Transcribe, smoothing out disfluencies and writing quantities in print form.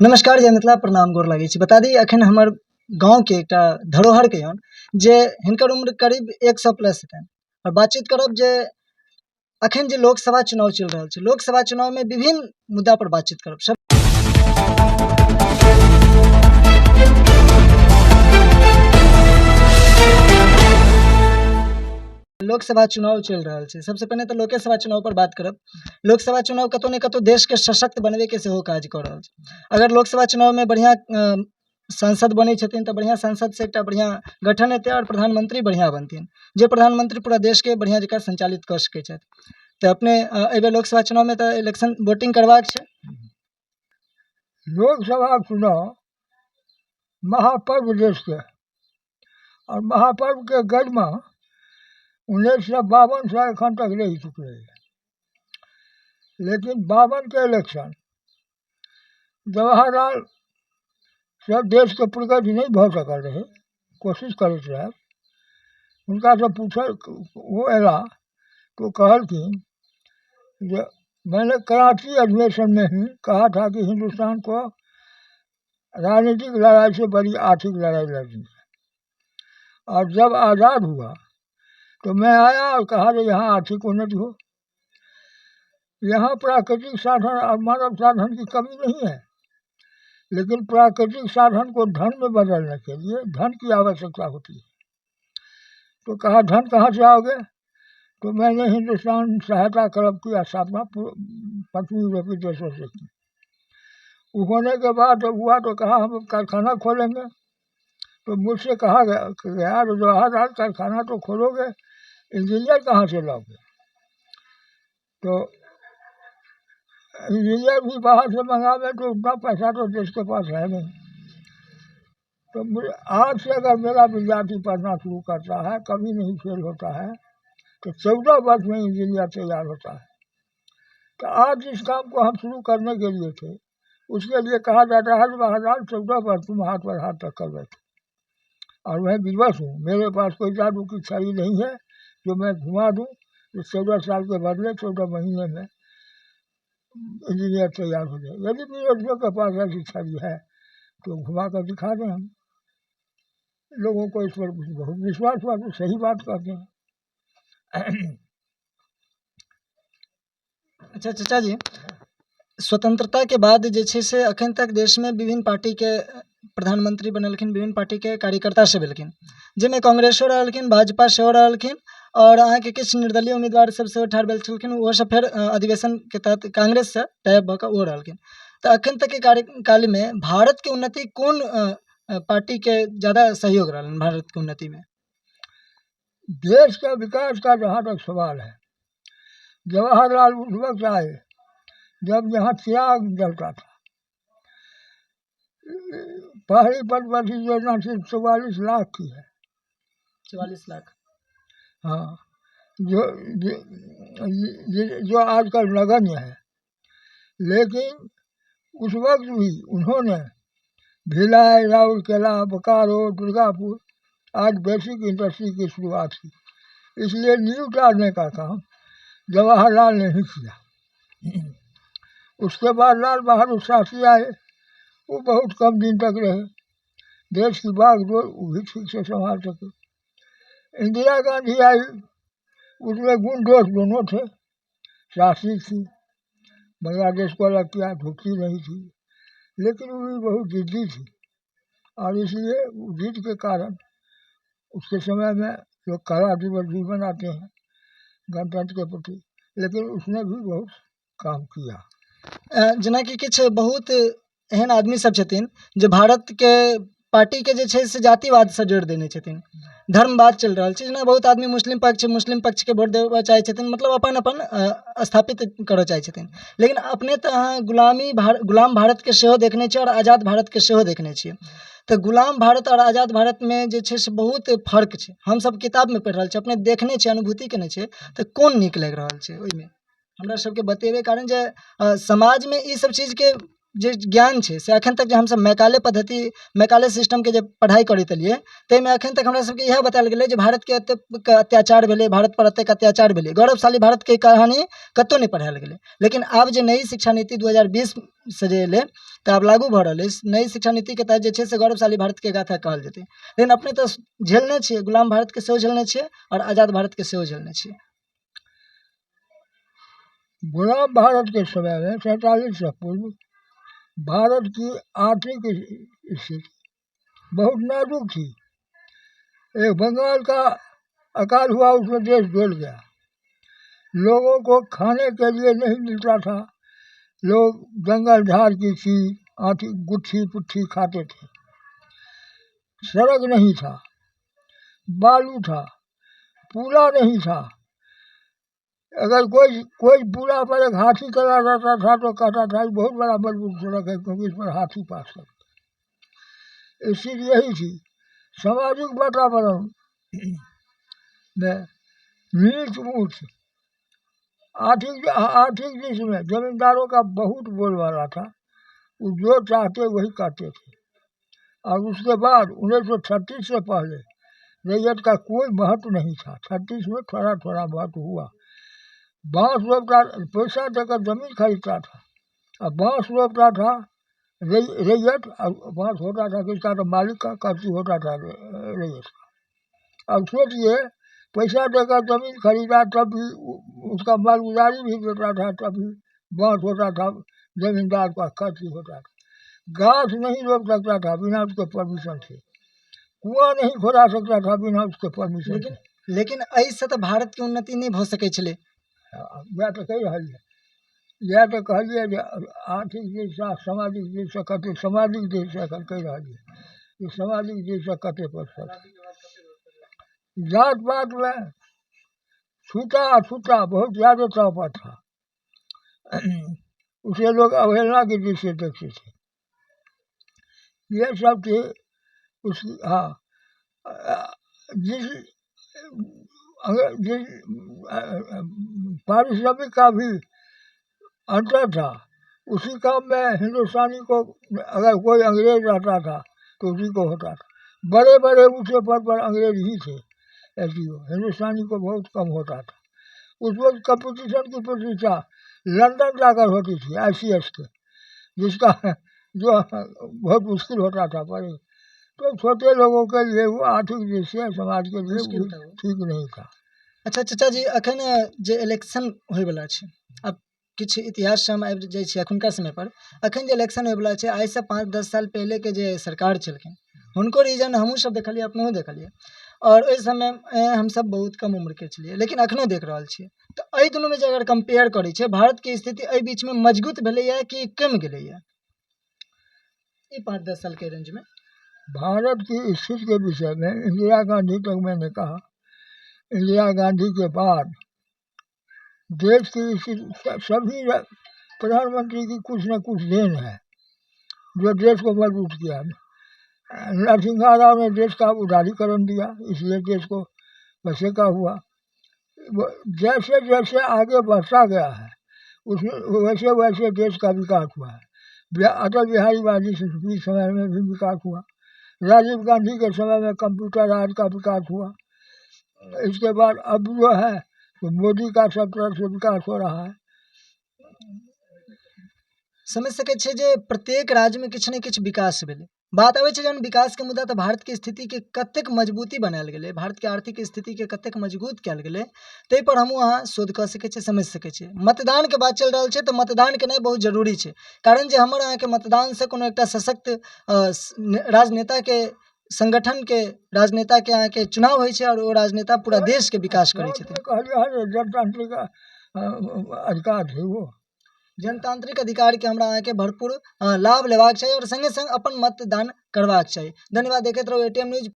नमस्कार जय मिथिला, प्रणाम, गोर लागै छी। बता दी अखन हमर गाँवके एकटा धरोहरके यौन जे हिनकर उम्र करीब 100 प्लस हेतनि आओर बातचीत करब जे अखन जे लोकसभा चुनाव चलि रहल छै, लोकसभा चुनावमे विभिन्न मुद्दा पर बातचीत करब। सब लोकसभा चुनाव चलि रहल छै, सबसँ पहिने तऽ लोकेसभा चुनाव पर बात करब। लोकसभा चुनाव कतहु ने कतहु देशके सशक्त बनबैके सेहो काज कऽ रहल छै। अगर लोकसभा चुनावमे बढ़िआँ सांसद बनै छथिन तऽ बढ़िआँ सांसदसँ एकटा बढ़िआँ गठन हेतै आओर प्रधानमंत्री बढ़िआँ बनथिन, जे प्रधानमंत्री पूरा देशके बढ़िआँ जकाँ सञ्चालित कऽ सकै छथि। तऽ अपने एहिबेर लोकसभा चुनावमे तऽ इलेक्शन वोटिंग करबाक छै। लोकसभा चुनाव महापर्व देशके आओर महापर्वके गरिमा 1952सँ एखन तक रहि चुकलैए। लेकिन 52के इलेक्शन जवाहरलाल से देशके प्रगति नहि भऽ सकल रहै, कोशिश करैत रहै। हुनकासँ पूछल, ओ अयलाह तऽ ओ कहलखिन जे मैंने कराची अधिवेशन में ही कहा था कि हिंदुस्तान को राजनीतिक लड़ाई से बड़ी आर्थिक लड़ाई लड़नी है। और जब आज़ाद हुआ तो मैं आया और कहा कि यहाँ आर्थिक उन्नति हो, यहाँ प्राकृतिक साधन और मानव साधन की कमी नहीं है, लेकिन प्राकृतिक साधन को धन में बदलने के लिए धन की आवश्यकता होती है। तो कहा धन कहाँ से आओगे? तो मैंने हिंदुस्तान सहायता क्लब की स्थापना पश्चिमी यूरोपीय देशों से की। वो होने के बाद जब हुआ तो कहा हम कारखाना खोलेंगे। तो मुझसे कहा गया कि यार जवाहरलाल कारखाना तो खोलोगे, इंजीनियर कहाँ से लाओगे? तो इंजीनियर भी बाहर से मंगावे तो उतना पैसा तो देश के पास है नहीं। तो मुझे आज से अगर मेरा विद्यार्थी पढ़ना शुरू करता है, कभी नहीं फेल होता है, तो 14 वर्ष में इंजीनियर तैयार होता है। तो आज जिस काम को हम शुरू करने के लिए थे उसके लिए कहा जाता है जवाहरलाल 14 वर्ष तुम हाथ पर हाथ रख कर बैठो, और मैं विवश हूँ, मेरे पास कोई जादू की छड़ी नहीं है जो मैं घुमा दूँ तो 14 साल के बदले 14 महीने में इंजीनियर तैयार हो जाए। यदि विरोधियों के पास ऐसी छड़ी है तो घुमा कर दिखा दें। हम लोगों को इस पर बहुत विश्वास हुआ तो सही बात कहते हैं। अच्छा चाचा जी, स्वतंत्रता के बाद जे छै से अखन तक देशमे विभिन्न पार्टीके प्रधानमंत्री बनलखिन, विभिन्न पार्टीके कार्यकर्ता सब भेलखिन, जाहिमे कांग्रेसो रहलखिन, भाजपा सेहो रहलखिन आओर अहाँके किछु निर्दलीय उम्मीदवार सब सेहो ठाढ़ भेल छलखिन, ओहो सब फेर अधिवेशनके तहत कांग्रेससँ टाइप भऽ कऽ ओहो रहलखिन। तऽ अखन तकके कार्यकालमे भारतके उन्नति कोन पार्टीके जादा सहयोग रहलनि भारतके उन्नतिमे? देश का विकास का जहाँ तक सवाल है, जवाहरलाल उस वक्त आए जब यहाँ त्याग जलता था। पहली पंचवर्षीय योजना सिर्फ 44 लाख की है। 44 लाख? हाँ, जो जो, जो आजकल नगण्य है। लेकिन उस वक्त भी उन्होंने भिलाई, राउरकेला, बोकारो, दुर्गापुर आज बेसिक इंडस्ट्री की शुरुआत की। इसलिए नींव डालने का काम जवाहरलाल ने ही किया। उसके बाद लाल बहादुर शास्त्री आए, वो बहुत कम दिन तक रहे, देश की बागडोर वो भी ठीक से संभाल सके। इंदिरा गांधी आई, उसमें गुण दोष दोनों थे। शास्त्री थी, बांग्लादेश को अलग किया, झुकती नहीं थी, लेकिन वो भी बहुत जिद्दी थी और इसलिए जिद के कारण उसके समय में लोग काला दिवस भी मनाते हैं गणतंत्र के प्रति, लेकिन उसने भी बहुत काम किया। जेनाकि किछु बहुत एहन आदमी सब छथिन जे भारतके पार्टीके जे छै से जातिवादसँ जोड़ि देने छथिन, धर्मवाद चलि रहल छै, जेना बहुत आदमी मुस्लिम पक्षके वोट देबऽ चाहै छथिन, मतलब अपन अपन स्थापित करऽ चाहै छथिन। लेकिन अपने तऽ अहाँ गुलाम भारतके सेहो देखने छियै आओर आजाद भारतके सेहो देखने छियै। तऽ गुलाम भारत आओर आजाद भारतमे जे छै से बहुत फर्क छै। हमसब किताबमे पढ़ि रहल छियै, अपने देखने छियै, अनुभूति केने छियै, तऽ कोन नीक लागि रहल छै ओहिमे हमरा सबके बतेबै? कारण जे समाजमे ई सब चीजके जे ज्ञान छै से एखन तक जे हमसभ मैकाले पद्धति, मैकाले सिस्टमके जे पढ़ाइ करैत एलियै, ताहिमे एखन तक हमरा सबके इएह बतायल गेलै जे भारतके एतेक अत्याचार भेलै, भारत पर एतेक अत्याचार भेलै। गौरवशाली भारतके कहानी कतहु नहि पढ़ायल गेलै। लेकिन आब जे नई शिक्षा नीति 2020 से जे एलै, तऽ आब लागू भऽ रहल अछि, नई शिक्षा नीतिके तहत जे छै से गौरवशाली भारतके गाथा कहल जेतै। लेकिन अपने तऽ झेलने छियै, गुलाम भारतके सेहो झेलने छियै आओर आजाद भारतके सेहो झेलने छियै। गुलाम भारत के समय में 47 से पूर्व भारत की आर्थिक स्थिति बहुत नाजुक थी। एक बंगाल का अकाल हुआ, उसमें देश डोल गया। लोगों को खाने के लिए नहीं मिलता था। लोग जंगल झाड़ की चीज, आँठी, गुत्थी पुट्ठी खाते थे। सड़क नहीं था, बालू था, पुला नहीं था। अगर कोई कोई पुला पर एक हाथी चला जाता था तो कहता था, "ये बहुत बड़ा मजबूत सड़क है, क्योंकि इस पर हाथी पास करते।" स्थिति यही थी। सामाजिक वातावरण में नीच ऊँच, आर्थिक आर्थिक दृष्टि में जमींदारों का बहुत बोलबाला था। वो जो चाहते वही करते थे। और उसके बाद 1936 से पहले रैयत का कोई महत्व नहीं था। 36 में थोड़ा थोड़ा महत्व हुआ। बांस रोपता, पैसा देकर जमीन खरीदता था और बांस रोपता था रैयत। और बांस होता था किसका? तो मालिक का। कर्ची होता था रैयत का। अब सोचिए, पैसा देकर जमीन खरीदा तब भी उसका मालगुजारी भी देता था, तब भी बांस होता था जमींदार का, खर्च होता था। गाछ नहीं रोप सकता था बिना उसके परमिशन से। कुआं नहीं खोदा सकता था बिना उसके परमिशन। लेकिन लेकिन एहिसँ तऽ भारतके उन्नति नहि भऽ सकै छलै। वएह तऽ कहि रहलियै, इएह तऽ कहलियै जे आर्थिक दृष्टिसँ, सामाजिक दृष्टिसँ कते, सामाजिक दृष्टिसँ एखन कहि रहलियै जे सामाजिक दृष्टिसँ कते प्रतिशत जात पातमे छूता अछूता बहुत ज़्यादा तौर पर था। उसे लोग अवहेलना की दृष्टि से देखते थे। ये सब थी उसकी। हाँ, जिस अगर जिस पारिश्रमिक का भी अंतर था, उसी काम में हिंदुस्तानी को, अगर कोई अंग्रेज रहता था तो उसी को होता था। बड़े बड़े ऊँचे पद पर अंग्रेज ही थे, ऐसी हिंदुस्तानी को बहुत कम होता था। उस वक्त कंपटीशन की प्रतियोगिता लंदन जाकर होती थी आईसीएस के, जिसका जो बहुत मुश्किल होता था। पर तो छोटे लोगों के लिए वो आर्थिक दृष्टि से समाज के लिए मुश्किल वो था वो। ठीक नहीं था। अच्छा चाचा जी, एखन जे इलेक्शन होइवला छै, आब किछु इतिहाससँ हम आबि जाइ छी एखुनका समयपर। एखन जे इलेक्शन होइवला छै, आइसँ 5-10 साल पहिलेके जे सरकार छलखिन, हुनको रीजन हमहूँ सब देखलियै, अपनहु देखलियै, आओर ओहि समयमे हमसब बहुत कम उम्रके छलियै, लेकिन एखनो देख रहल छियै। तऽ एहि दुनूमे जे अगर कम्पेयर करै छियै, भारतके स्थिति एहि बीचमे मजबूत भेलैए कि कमि गेलैए ई 5-10 सालके रेंजमे? भारत की स्थिति के विषय में इंदिरा गांधी तक मैंने कहा। इंदिरा गांधी के बाद देश की स्थिति, सभी प्रधानमंत्री की कुछ न कुछ then है जो देश को मजबूत किया। नरसिंहा राव ने देश का उदारीकरण दिया, इसलिए देश को पैसे का हुआ। जैसे जैसे आगे बढ़ता गया है, उसमें वैसे वैसे देश का विकास हुआ है। अटल बिहारी वाजपेयी के समय में भी विकास हुआ। राजीव गांधी के समय में कंप्यूटर राज का विकास हुआ। इसके बाद अब जो है तो मोदी का सब तरफ से विकास हो रहा है। समझ सकै छियै जे प्रत्येक राज्यमे किछु ने किछु विकास भेलै। बात अबै छै जहन विकासके मुद्दा, तऽ भारतके स्थितिके कतेक मजबूती बनायल गेलै, भारतके आर्थिक स्थितिके कतेक मजबूत कयल गेलै, ताहिपर हमहूँ अहाँ शोध कऽ सकै छियै, समझि सकै छियै। मतदानके बात चलि रहल छै, तऽ मतदान केनाइ बहुत जरूरी छै, कारण जे हमर अहाँके मतदानसँ कोनो एकटा सशक्त राजनेताके संगठनके राजनेताके अहाँके चुनाव होइ छै आओर ओ राजनेता पूरा देशके विकास करै छथिन। कहलियै हँ, जनतांत्रिक अधिकार छै वो। जनतांत्रिक अधिकारके हमरा अहाँके भरपूर लाभ लेबाक चाही आओर सङ्गे सङ्ग अपन मतदान करबाक चाही। धन्यवाद। देखैत रहू एटीएम न्यूज।